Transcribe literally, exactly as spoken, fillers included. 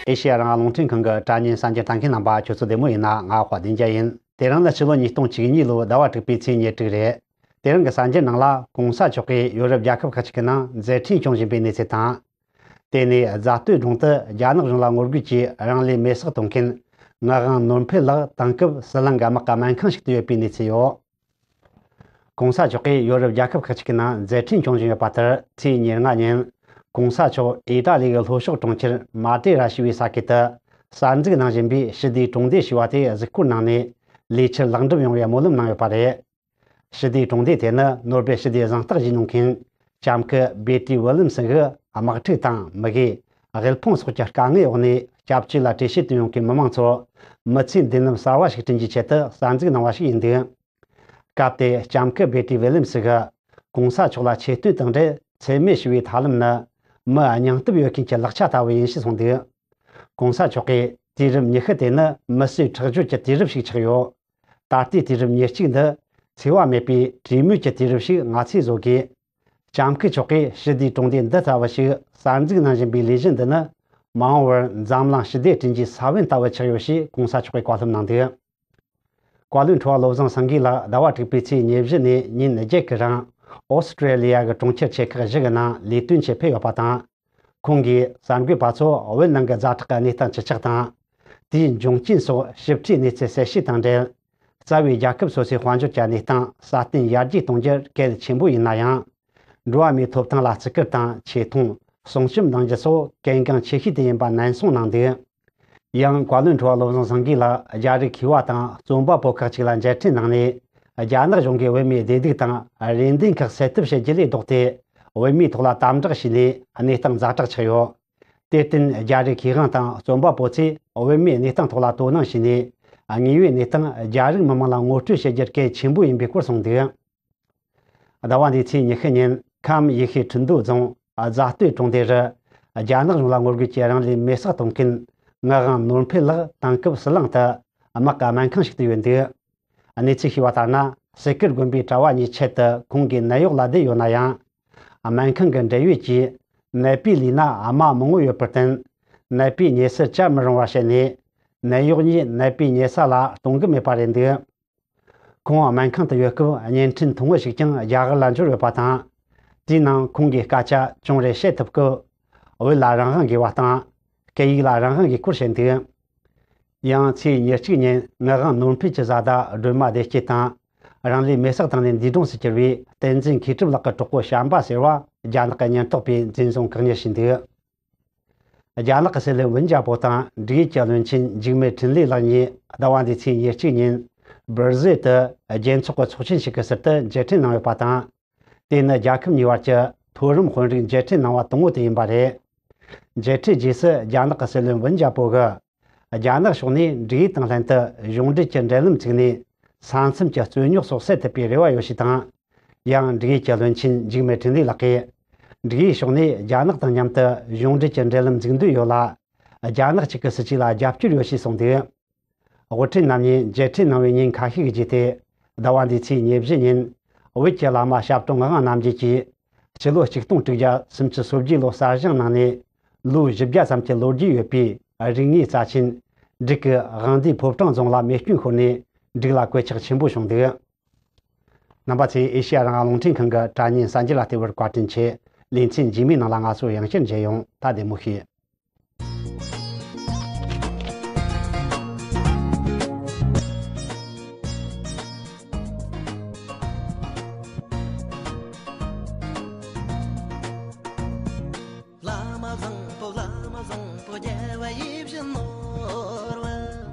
ཨེ་ཤེ་ཡ་རང་དབང་རླུང་འཕྲིན་ཁང་གི་དྲ་བརྙན་གསར་འགྱུར་ལྟ་མཁན་རྣམ་པ་ཁྱོད་ཚོ་བདེ་མོ་ཡིན་ན། ང་དཔལ་ལྡན་རྒྱལ་ཡིན། དེ་རིང་ནི་ཕྱི་ལོ་ཉིས་སྟོང་བཅུ་གཉིས་ལོའི་ཟླ་བ་དྲུག་པའི་ཚེས་ཉེར་དྲུག་རེད། དེ་རིང་གི་གསར་འགྱུར་ནང་ལ། གོང་ས་མཆོག་གིས་ཡོ་རོབ་རྒྱལ་ཁབ་ཁག་ཅིག་གི་ནང་མཛད་འཕྲིན་སྐྱོང་བཞིན་པའི་གནས་ཚུལ་དང་། དེ་ནས་རྫ་སྟོད་སྒྲུང་དུ་རྒྱ་ནག་གཞུང་ལ་ངོ་རྒོལ་གྱིས་རང་ལུས་མེར་སྲེག་གཏོང་མཁན་ངག་དབང་ནོར་འཕེལ་ལགས་དེང་སྐབས་ཟི་ལིང་གི་དམག་གི་སྨན་ཁང་ཞིག་ཏུ་ཡོད་པའི་གནས་ཚུལ་ཡོད། གོང་ས་མཆོག་གིས་ཡོ་རོབ་རྒྱལ་ཁབ་ཁག་ཅིག་གི་ནང་མཛད་འཕྲིན་སྐྱོང་བཞིན་ཡོད་པ་ལྟར། ཚེས་ཉེར་ལྔ་ཉིན། གོང་ས་མཆོག་ཨི་ཏཱ་ལི་གི་ལྷོ་ཕྱོགས་གྲོང་ཁྱེར་མ་ཏེ་ར་ཞེས་པའི་ས་ཁུལ་དུ་གསར་འཛུགས་གནང་བཞིན་པའི་ཞི་བདེའི་གྲོང་སྡེ་ཞེས་པ་དེ་གཟིགས་སྐོར་གནང་ནས། ལས་འཆར་ལེགས་འགྲུབ་ཡོང་བའི་སྨོན་ལམ་གནང་ཡོད་པ་རེད། ཞི་བདེའི་གྲོང་སྡེ་དེ་ནི་ནོ་སྦེལ་ཞི་བདེའི་གཟེངས་རྟགས་བཞེས་མྱོང་མཁན། ལྕམ་སྐུ་སྦེ་ཏི་ཝི་ལེམ་སི་གིས་དམག་འཁྲུག་དང་མུ་གེ། དབུལ་ཕོངས་སོགས་ཀྱི་དཀའ་ངལ་འོག་ནས་སྐྱབས་བཅོལ་ལ་བྲོས་བྱོལ་དུ་ཡོང་མཁན་མི་མང་ཚོར་མི་ཚེའི་མདུན་ལམ་གསར་བ་ཞིག་བསྐྲུན་རྒྱུའི་ཆེད་དུ་གསར་འཛུགས་གནང་བ་ཞིག་ཡིན་འདུག་སྐབས་དེར་ལྕམ་སྐུ་སྦེ་ཏི་ཝི་ལེམ་སི་གིས། གོང་ས་མཆོག་ལ་ཆེ་བསྟོད་དང་འབྲེལ། འཚེ་མེད་ཞི་བའི་ཐབས་ལམ་ནི་མི་སྙིང་སྟོབས་ཡོད་མཁན་གྱི་ལག་ཆ་ལྟ་བུ་ཡིན་ཞེས་གསུངས་འདུག་གོང་ས་མཆོག་གིས། དུས་རབས་ཉི་ཤུ་དེ་ནི་མི་གསོད་ཁྲག་སྦྱོར་གྱི་དུས་རབས་ཤིག་ཆགས་ཡོད། ད་ལྟའི་དུས་རབས་ཉེར་གཅིག་འདི་འཚེ་བ་མེད་པའི་གྲོས་མོལ་གྱི་དུས་རབས་ཤིག་ང་ཚོས་བཟོ་དགོས། ལྕམ་སྐུ་མཆོག་གིས་ཞི་བདེའི་གྲོང་སྡེ་འདི་ལྟ་བུ་ཞིག་གསར་འཛུགས་གནང་བཞིན་པའི་ལས་གཞི་འདི་ནི། མ་འོངས་པར་འཛམ་གླིང་ཞི་བདེ་བསྐྲུན་རྒྱུའི་ས་བོན་ལྟ་བུ་ཆགས་ཡོད་ཞེས་གོང་ས་མཆོག་གིས་བཀའ་སློབ་གནང་འདུག་བཀའ་བློན་ཁྲི་པ་བློ་བཟང་སེང་གེ་ལགས་ཟླ་བ་དྲུག་པའི་ཚེས་ཉེར་བཞི་ནས་ཉིན་བརྒྱད་ཀྱི་རིང་ཨོ་སི་ཀྲེ་ལི་ཡ་གི་གྲོང་ཁྱེར་ཆེ་ཁག་བཞི་གི་ནང་ལས་དོན་ཆེད་ཕེབས་ཡོད་པ་དང་། ཁོང་གིས་གསར་འགོད་པ་ཚོ་བོད་ནང་གི་ཛ་དྲག་གི་གནས་སྟངས་ཇི་ཆགས་དང་། དེའི་འབྱུང་རྐྱེན་སོགས་ཞིབ་ཕྲའི་གནས་ཚུལ་གསལ་བཤད་དང་འབྲེལ། རྩ་བའི་རྒྱལ་ཁབ་སོ་སོའི་དཔལ་འབྱོར་གྱི་གནས་སྟངས་སྲ་བརྟན་ཡར་རྒྱས་གཏོང་རྒྱུར་གལ་ཆེན་པོ་ཡིན་ན་ཡང་། འགྲོ་བ་མིའི་ཐོབ་ཐང་ལ་བརྩི་བཀུར་དང་ཆེ་མཐོང་སྲུང་སྐྱོབ་གནང་རྒྱུ་སོགས་གལ་འགངས་ཆེ་ཤོས་དེ་ཡིན་པ་ནན་གསུངས་གནང་འདུག་ཡང་བཀའ་བློན་ཁྲི་པ་བློ་བཟང་སེང་གེ་ལགས་རྒྱ་རིགས་མཁས་པ་དང་རྩོམ་པ་པོ་ཁག་ཅིག་ལ་མཇལ་འཕྲད་གནང་ནས། རྒྱ་ནག་གཞུང་གིས་བོད་མིའི་བདེ་སྡུག་དང་རེ་འདུན་ཁག་སེལ་ཐབས་བྱེད་རྒྱུ་ལས་ལྡོག་སྟེ། བོད་མིའི་ཐོག་ལ་དམ་དྲག་བྱས་ནས་གནས་སྟངས་ཛ་དྲག་ཆགས་ཡོད། དེར་བརྟེན། རྒྱ་རིགས་མཁས་དབང་དང་རྩོམ་པ་པོ་ཚོས་བོད་མིའི་གནས་སྟངས་ཐོག་ལ་དོ་སྣང་བྱས་ནས། དངོས་ཡོད་གནས་སྟངས་རྒྱ་རིགས་མི་མང་ལ་ངོ་སྤྲོད་བྱེད་རྒྱུར་གལ་ཆེན་པོ་ཡིན་པའི་སྐོར་གསུངས་འདུག་ཟླ་བ་འདིའི་ཚེས་ཉི་ཤུ་ཉིན་ཁམས་ཡེ་ཤེས་ཁྲིན་ཏུའུ་རྫོང་རྫ་སྟོད་གྲོང་སྡེ་རུ། རྒྱ་ནག་གཞུང་ལ་ངོ་རྒོལ་གྱིས་རང་ལུས་མེར་སྲེག་གཏོང་མཁན་ངག་དབང་ནོར་འཕེལ་ལགས་དེང་སྐབས་ཟི་ལིང་དུ་དམག་གི་སྨན་ཁང་ཞིག་ཏུ་ཡོད་འདུག་གནས་ཚུལ་ཤེས་པ་ལྟར་ན། སེ་ཀེར་དགོན་པའི་གྲྭ་བ་གཉིས་ཆེད་དུ་ཁོང་གིས་ནད་གཡོག་ལ་བསྡད་ཡོད་ན་ཡང་། སྨན་ཁང་གི་འབྲེལ་ཡོད་ཀྱིས་ནད་པའི་ལུས་ན་རྨ་མང་བོ་ཡོད་པར་བརྟེན། ནད་པའི་ཉལ་སར་བཅར་མི་རུང་བར་བྱས་ནས། ནད་གཡོག་གཉིས་ནད་པའི་ཉལ་ས་ལ་གཏོང་གི་མེད་པ་རེད་འདུག་ཁོང་སྨན་ཁང་དུ་ཡོད་སྐབས་བརྙན་འཕྲིན་ཐུང་ངུ་ཞིག་ཀྱང་རྒྱ་གར་ལ་འབྱོར་ཡོད་པ་དང་། དེའི་ནང་ཁོང་གིས་སྐད་ཆ་ཅུང་རེ་བཤད་ཐུབ་སྐབས། བོད་ལ་རང་དབང་དགོས་པ་དང་། སྐད་ཡིག་ལ་རང་དབང་གི་སྐོར་བཤད་འདུག་ཡང་ཚེས་ཉེར་གཅིག་ཉིན་ངག་དབང་ནོར་འཕེལ་གྱི་བཟའ་ཟླ་སྒྲོལ་མ་བདེ་སྐྱིད་དང་། རང་ལུས་མེ་སྲེག་བཏང་ནས་འདས་གྲོངས་སུ་གྱུར་བའི་བསྟན་འཛིན་མཁས་གྲུབ་ལགས་ཀྱི་གྲོགས་པོ་བྱམས་པ་ཟེར་བ་རྒྱ་ནག་གི་ཉེན་རྟོག་པས་འཛིན་བཟུང་བཀག་ཉར་བྱས་འདུག་རྒྱ་ནག་གི་སྲིད་བློན་ཝུན་ཅཱ་པོ་དང་འབྲུག་ཡུལ་གྱི་བློན་ཆེན་འཇིགས་མེད་འཕྲིན་ལས་ལགས་གཉིས་ཟླ་བ་འདིའི་ཚེས་ཉེར་གཅིག་ཉིན་སྦིར་ཟེར་དུ་རྒྱལ་ཚོགས་ཀྱི་ཚོགས་ཆེན་ཞིག་གི་ཟུར་དུ་མཇལ་འཕྲད་གནང་ཡོད་པ་དང་། དེ་ནི་རྒྱལ་ཁབ་གཉིས་བར་གྱི་མཐོ་རིམ་དཔོན་རིགས་མཇལ་འཕྲད་གནང་བ་དང་པོ་དེ་ཡིན་པ་རེད། མཇལ་འཕྲད་རྗེས་སུ་རྒྱ་ནག་གི་སྲིད་བློན་ཝུན་ཅཱ་པོ་གིས། རྒྱ་ནག་ཕྱོགས་ནས་འབྲུག་ཡུལ་དང་ལྷན་དུ་གཞུང་འབྲེལ་གྱི་འབྲེལ་ལམ་བཙུགས་ནས། ས་མཚམས་ཀྱི་རྩོད་རྙོག་སོགས་སེལ་ཐུབ་པའི་རེ་བ་ཡོད་ཞེས་དང་། ཡང་འབྲུག་ཡུལ་གྱི་བློན་ཆེན་འཇིགས་མེད་འཕྲིན་ལས་ལགས་ཀྱིས། འབྲུག་ཡུལ་ཕྱོགས་ནས་རྒྱ་ནག་དང་མཉམ་དུ་གཞུང་འབྲེལ་གྱི་འབྲེལ་ལམ་འཛུགས་འདོད་ཡོད་ལ། རྒྱ་ནག་གཅིག་གི་སྲིད་བྱུས་ལ་རྒྱབ་སྐྱོར་ཡོད་ཞེས་གསུངས་འདུག་དབུ་ཁྲིད་རྣམ་གཉིས་མཇལ་འཕྲད་གནང་བའི་ཉིན་ཁ་ཤས་ཀྱི་རྗེས་ཏེ། ཟླ་བ་འདིའི་ཚེས་ཉེར་བཞི་ཉིན། བོད་ཀྱི་བླ་མ་ཞབས་དྲུང་ངག་དབང་རྣམ་རྒྱལ་གྱིས། ཕྱི་ལོ་ཆིག་སྟོང་དྲུག་བརྒྱ་སུམ་ཅུ་སོ་བརྒྱད་ལོ་གསར་བཞེངས་གནང་ནས། ལོ་བཞི་བརྒྱ་ཙམ་གྱི་ལོ་རྒྱུས་ཡོད་པའི་རིག་དངོས་རྩ་ཆེན། འབྲུག་གི་དབང་འདུས་ཕོ་བྲང་རྫོང་ལ་མེ་སྐྱོན་ཤོར་ནས། འབྲུག་ལ་གོད་ཆག་ཆེན་པོ་བྱུང་འདུག་རྣམ་པ་ཚོས་ཨེ་ཤེ་ཡ་རང་དབང་རླུང་འཕྲིན་ཁང་གི་དྲ་བརྙན་གསར་འགྱུར་ལ་བལྟས་པར་བཀའ་དྲིན་ཆེ། ལེ་ཚན་རྗེས་མའི་ནང་ལ་ང་ཚོ་ཡང་བསྐྱར་མཇལ་ཡོང་། ད་བདེ་མོ་བྱོས། བླ་མ་བཟང་པོ། བླ་མ་བཟང་པོ། རྒྱལ་བ་ཡིད་བཞིན་ནོར་བུ།